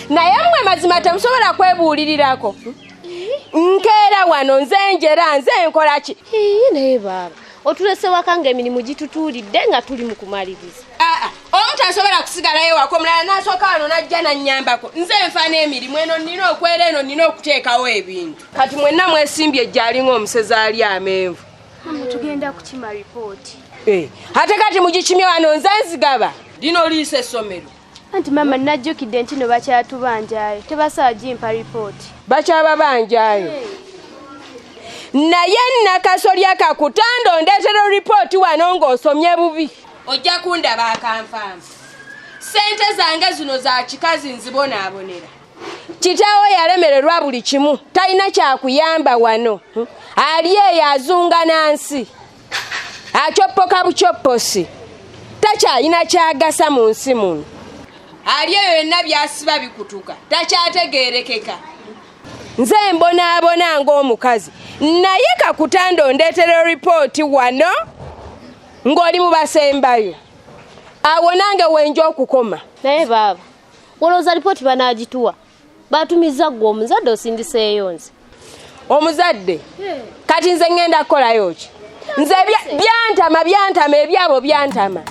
Naye mmwe mazima temusobola kwebuulirirako. Nkeera wano nze njera nze nkola ki? Naye baaba otulese waka ng'emirimu gitutuulidde nga tuli mu kumaliriza. Aa, omu tasobola kusigalayo waka, omulala n'asooka wano n'ajja n'annyambako. Nze nfa n'emirimu eno, nnina okwera eno, nnina okuteekawo ebintu. Kati mwenna mwesimbye ejja alinga omusezi ali amenvu. Mama, tugenda kukima ripooti. Ate kati mugikimye wano nze nzigaba. Lino liisa essomero. Anti maama najjukidde nti no bakyatubanjayo, tebasobola gimpa ripooti. Bakyababanjayo. Naye Nakasolya kakutanda ondeetera ripooti wano ng'osomye bubi. Ojja kundaba akanfanfa. Ssente zange zino za kikazi nzibonaabonera. Kitaawo yalemererwa buli kimu, talina kyakuyamba wano. Ali eyo azunga nansi, akyoppoka bukyopposi, takyalina kyagasa mu nsi muno. Ali eyo yenna byasiba bikutuka, takyategeerekeka. Nze mbonaabona ng'omukazi, naye kakutanda ondeetera ripooti wano ng'oli mu basembayo. Awo nange wenja okukoma. Naye baaba, olowooza ripooti banaagituwa? Batumiza ggwe omuzadde osindiseeyo nze. Omuzadde? Kati nze ŋŋenda kukolayo ki? Nze byantama, byantama, ebyabo byantama.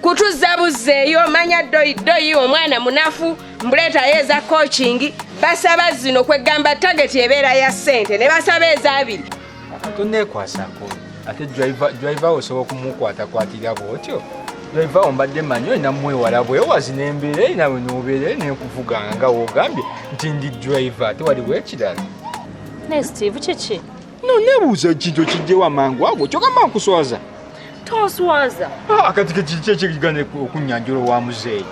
Kutuzza buzzeeyo, manya ddoyi ddoyi, omwana munafu, mbuleetayo eza coaching, basaba zino kwegamba target ebeera ya ssente, ne basaba ez'abiri. Tonneekwasako, ate driver wo osobola okumukwatakwatira bw'otyo. Driver wo mbadde mmanyi olina mwewala bwewazi n'embeera eri nawe n'obeera eri n'enkuvuganga nga w'ogambye nti ndi driver, ate waliwo ekirala. Naye Steve, kiki? No, neebuuza ekintu okijjewo amangu ago, kyogamba nkuswaza. Tonswaza. Kati kiki ekigenda okunnyanjula owa muzeeyi?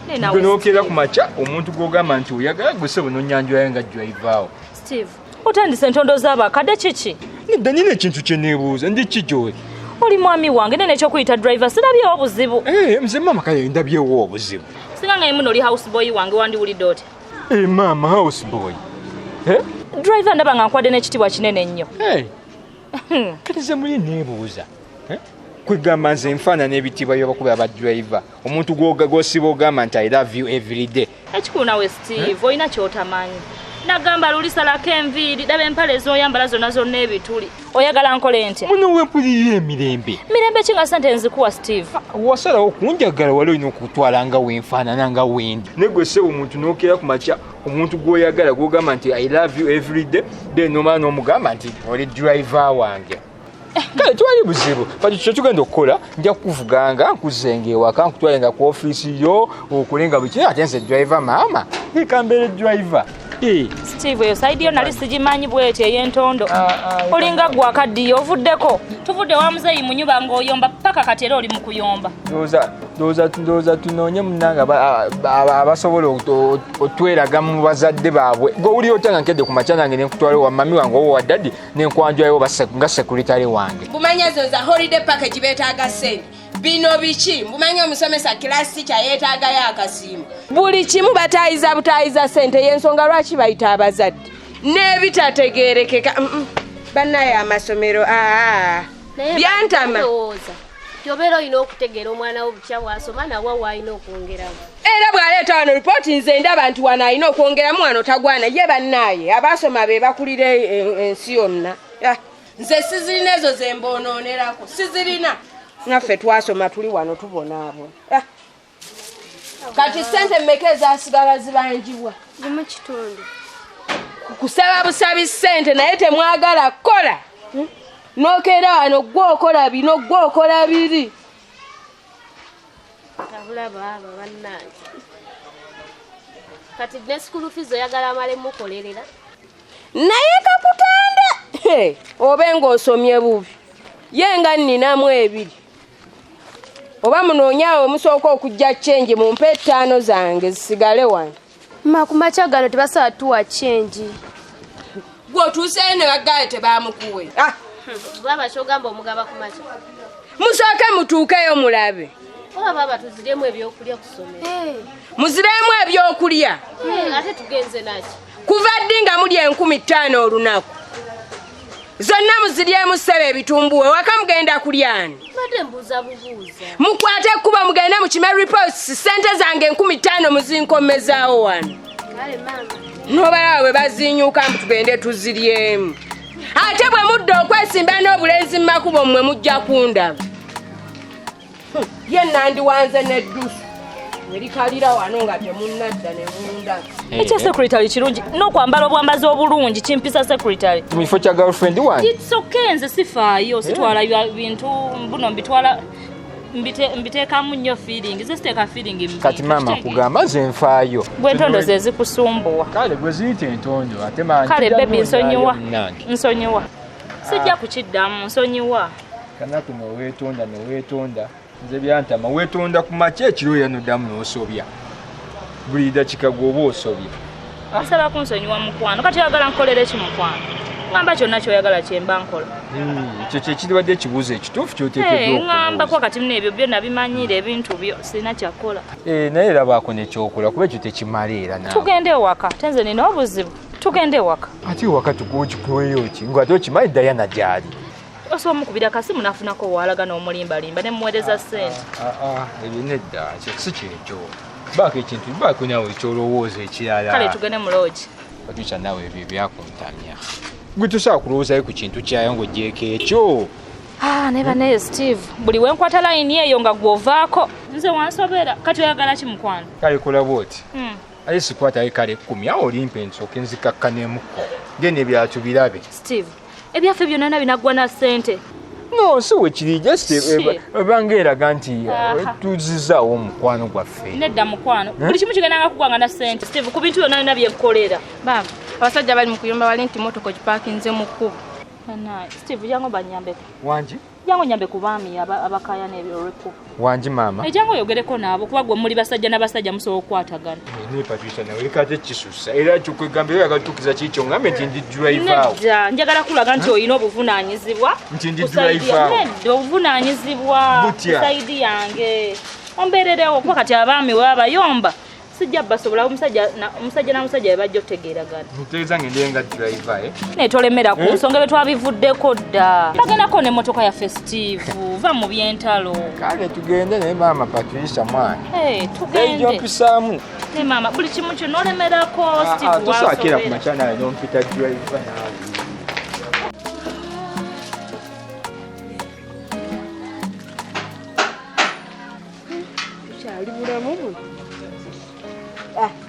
Naye naawe Gwe n'okeera Steve. ku makya omuntu gw'ogamba nti oyagala gwe ssebo n'onnyanjulayo nga driver wo. Steve, otandise entondo z'abakadde kiki? Nedda, nina ekintu kye neebuuza, ndi ki gy'oli? Oli mwami wange, naye n'ekyokuyita driver sirabyewo obuzibu. Nze maama kale ndabyewo obuzibu. Singa nga muno oli house boy wange wandiwulidde otya? Maama house boy. Driver ndaba nga nkwadde n'ekitiibwa kinene nnyo. Kati nze muli neebuuza. Kwegamba nze nfaanana ebitiibwa by'abakubi aba driver. Omuntu gw'osiba ogamba nti I love you every day. Ekikulu nawe Steve, olina ky'otamanyi. Nagamba luli salako enviiri, daba empale z'oyambala zonna zonna ebituli. Oyagala nkole ntya? Muno wempulirira emirembe. Mirembe ki nga ssente nzikuwa Steve? Wasalawo okunjagala wali olina okutwala nga wenfaanana nga wendi. Naye gwe ssebo omuntu n'okeera ku makya omuntu gw'oyagala gw'ogamba nti I love you every day, then n'omala n'omugamba nti oli driver wange. Kale tewali buzibu. Kati kye tugenda okukola, nja kukuvuganga nkuzenga ewaka, nkutwalenga ku ofiisi yo, okole nga buli kimu, ate nze driver maama. Leka mbeere driver. Steve, eyo side yo nali sigimanyi bw'etyo ey'entondo. Olinga ggwe akaddiye ovuddeko. Tuvudde wa muzeeyi mu nnyumba ng'oyomba paka kati era oli mu kuyomba. Ndowooza tunoonye munnange abasobola otweraga mu bazadde baabwe. Gwe owulira otya nga nkedde ku makya nange ne nkutwala wa mami wange oba wa daddy ne nkwanjulayo nga sekuritale wange? Mbumanya ezo za holiday package beetaaga ssente. Bino biki? Mbumanya omusomesa class teacher yeetaagayo akasiimo. Buli kimu bataayiza butaayiza ssente, y'ensonga lwaki bayita abazadde. N'ebitategeerekeka. Bannaye amasomero, Naye Byantama. ndowooza nti obeera olina okutegeera omwana wo butya bw'asoma nawa w'alina okwongeramu. Era bw'aleeta wano ripooti nze ndaba nti wano alina okwongeramu, wano tagwana. Ye bannaaye abaasoma be bakulira ensi yonna. Nze sizirina ezo ze mbonoonerako, sizirina. Naffe twasoma tuli wano tubonaabona. Kati ssente mmeka ezasigala zibanjibwa? Gumu kitundu. Kusaba busabi ssente naye temwagala kukola. N'okeera wano ggwe okola bino, ggwe okola biri. Tabula baaba bannange. Kati ne school fees oyagala amale mukolerera? Naye kakutanda! Hey, obe ng'osomye bubi. Ye nga nninamu ebiri. Oba munoonye awo musooka okujja change mumpe 5 zange zisigale wano. Ma ku makya gano tebasobola tuwa change. Gwe otuuseeyo ne baggayo tebaamukuwe. Baaba ky'ogamba omugaba ku makya? Musooke mutuukeyo mulabe. Oba baaba tuziremu ebyokulya ku ssomero. Muziremu ebyokulya. Ate tugenze naki? Kuva ddi nga mulya 5,000 olunaku? Zonna muziryemu ssebe ebitumbuwe, waka mugenda kulya ani? Mbadde mbuuza bubuuza. Mukwate ekkubo mugende mukime reports, ssente zange 5,000 muzinkomezaawo wano. N'obalaba bwe bazinyuka mbu tugende tuziryemu. Ate bwe mudda okwesimba n'obulenzi mu makubo mmwe mujja kundaba. Ye nandiwanze n'eddusu erikalira wano nga temunnadda ne mundaba. Ekya secretary kirungi n'okwambala obwambazi obulungi kimpisa secretary. Mu kifo kya girlfriend wange. It's okay, nze sifaayo, sitwala bintu buno mbitwala mbiteekamu nnyo feeling, nze siteeka feeling mu Kati maama nkugamba nze nfaayo. Gwe entondo ze zikusumbuwa. Kale gwe ziyita entondo ate maama. Kale baby nsonyiwa. Nsonyiwa. Sijja kukiddamu, nsonyiwa. Kanaku noweetonda noweetonda. Nze byantama weetonda ku makya ekiro era noddamu n'osobya. Buli dakika gw'oba osobya. Nsaba kunsonyiwa mukwano. Kati oyagala nkolere ki mukwano? Ngamba kyonna ky'oyagala kye mba nkola. Ekyo kye kiribadde ekibuuzo ekituufu ky'oteekeddwa okubuuza. Ngamba kuba kati muno ebyo byonna bimanyire ebintu byo sirina kyakukola. Naye era baako n'ekyokola kuba ekyo tekimala era naawe. Tugende ewaka, ate nze nina obuzibu. Tugende ewaka. Ate ewaka tukikuweyo ki? Ng'ate okimanyi Diana gy'ali. Osobola omukubira akasimu n'afunako waalaga n'omulimbalimba ne muweereza ssente. Ebyo nedda, ekyo si kyekyo. Baako ekintu, baako naawe ekyolowooza ekirala. Kale tugende mu loogi. Patricia naawe ebyo byakuntamya. Gwe tosobola kulowoozayo ku kintu kyayo ng'ogyeko ekyo. Naye bannaye Steve, buli we nkwata layini eyo nga gw'ovaako nze wansobera. Kati oyagala ki mukwano? Kale kola bw'oti. Aye sikwatayo kale 10 awo olimpa ensooke nzikakkanemuko. Genda ebirala tubirabe. Steve, ebyaffe byonna binaggwa na ssente. No, si we kiri, just ebanga eraga nti tuzizaawo omukwano gwaffe. Nedda mukwano, buli kimu kigendanga kugwanga na ssente. Steve, ku bintu byonna bye nkolera. Baba, abasajja bali mu kuyomba bali nti mmotoka ogipaakinze mu kkubo. Steve, jangu banyambeko. Wangi? Jangu nyambe ku baami abakaayana ebyo olw'ekkubo. Wangi maama? Jangu oyogereko naabo kuba gwe muli basajja n'abasajja musobola okukwatagana. Naye Patricia nawe leka ate kisussa. Era ky'okwegamba era oyagala tutuukiza ki kyo ngambe nti ndi driver awo. Nedda, njagala kulaga nti olina obuvunaanyizibwa. Nti ndi driver awo. Nedda, obuvunaanyizibwa ku sayidi yange. Ombeererewo kuba kati abaami we babayomba sijja basobola omusajja na musajja bwe bajja otegeeragana. Ntegeeza ngende nga driver Naye tolemera ku nsonga bwe twabivuddeko dda. Bagendako n'emmotoka yaffe Steve, va mu by'entalo. Kale tugende naye maama Patricia mwana. Tugende. Gy'ompisaamu. Naye maama buli kimu kyo n'olemerako Steve. Tosaakira ku makya nawe n'ompita driver naawe. Tukyali bulamu buno.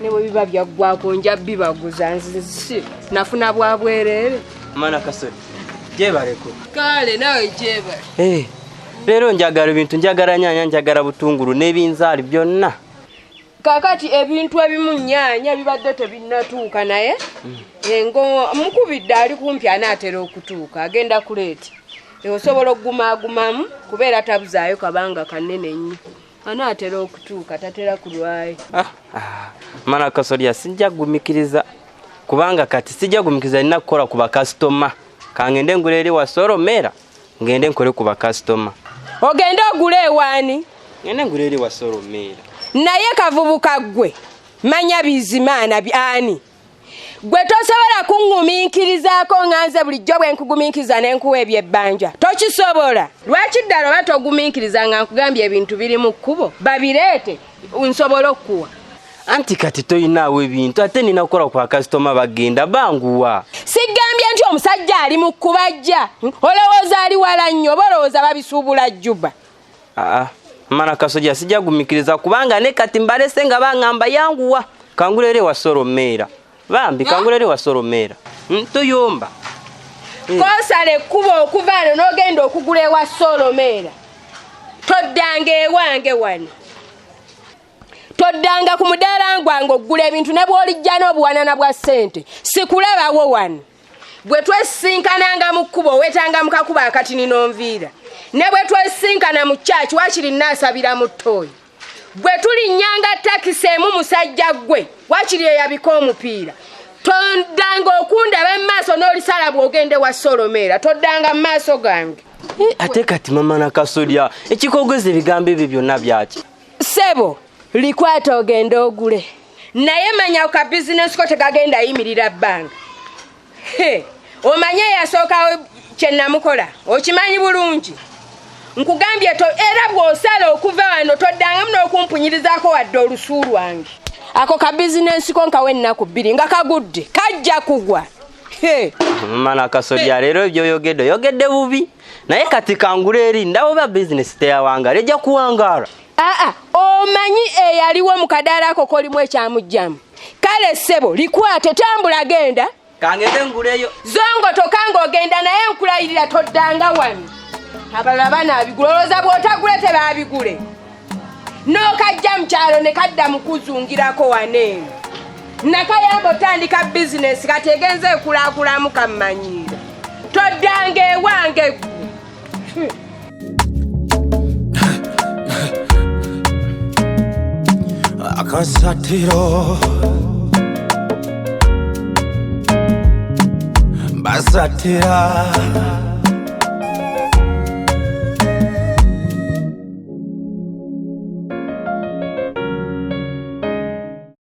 Ne bwe biba byaggwako nja bibaguza nsi nafuna bwa bwereere. Mana Kasoli, gyebaleko. Kale naawe gyebale. Leero njagala ebintu, njagala nnyaanya, njagala butungulu n'ebinzaali byonna. Kaakati ebintu ebimu nnyaanya bibadde tebinnatuuka naye engo mukubidde ali kumpi anaatera okutuuka agenda kuleeta. Osobola okugumaagumamu kubeera tabuzaayo kabanga kanene nnyo. Anaatera okutuuka tatera kulwayo. Mana Kasolya sijja kugumikiriza kubanga kati sijja kugumikiriza nina kukola ku bakasitoma. Kangende ngule eri wasolomera ngende nkole ku bakasitoma. Ogende ogule ewaani? Ngende ngule eri wasolomera. Naye kavubuka ggwe manya bizimaana ani? Gwe tosobola kuŋŋumiikirizaako nga nze bulijjo bwe nkugumiikiriza ne nkuwa ebyebbanja. Tokisobola. Lwaki ddala oba togumiikiriza nga nkugambye ebintu biri mu kkubo babireete nsobole okukuwa? Anti kati toyinaawo ebintu ate nina kukola ku bakasitoma bagenda banguwa. Sigambye nti omusajja ali mu kkubajja. Olowooza ali wala nnyo oba olowooza babisuubula Juba? Mana Kasojja sijja kugumikiriza kubanga ne kati mbalese nga baŋŋamba yanguwa. Kangule eri wasolomera. Bambi kangule eri wasolomera. Toyomba. Kosala ekkubo okuva wano n'ogenda okugula ewa Solomera. Toddanga ewange wano. Toddanga ku mudaala gwange okugula ebintu ne bw'olijja n'obuwanana bwa ssente. Sikulabawo wano. Bwe twesisinkananga mu kkubo owetanga mu kakubo akatini n'onviira. Ne bwe twesisinkana mu church waakiri nnaasabira mu ttooyi. Bwe tulinnyanga takisi emu musajja ggwe waakiri eyabika omupiira. Toddanga okundaba mu maaso n'olisala bw'ogende wa Solomera. Toddanga mu maaso gange. Ate kati mama Nakasolya ekikogeza ebigambo ebyo byonna byaki? Ssebo, likwata ogende ogule. Naye manya ka bizinesi ko tegagenda yimirira bbanga. Omanye eyasookawo kye namukola okimanyi bulungi. Nkugambye era bw'osala okuva wano toddangamu n'okumpunyirizaako wadde olusu lwange. Ako ka bizinensi ko nkawa ennaku 2 nga kagudde, kajja kugwa. Mama Nakasolya leero by'oyogedde oyogedde bubi, naye kati kangula eri ndaba oba bizinesi teyawangaala, ejja kuwangaala. Aa, omanyi eyaliwo mu kadaala ako kolimu ekyamugjamu. Kale ssebo likwate, tambula genda. Kangende nguleyo. Zongotoka ng'ogenda, naye nkulayirira toddanga wano. Abalala banaabigula, olowooza bw'otagule tebaabigule. N'okajja mu kyalo ne kadda mu kuzungirako wano eno. Nakayamba otandika bizinesi kati egenze ekulakulamu kammanyiira. Toddanga ewange ggwe. Akasatiro basatira.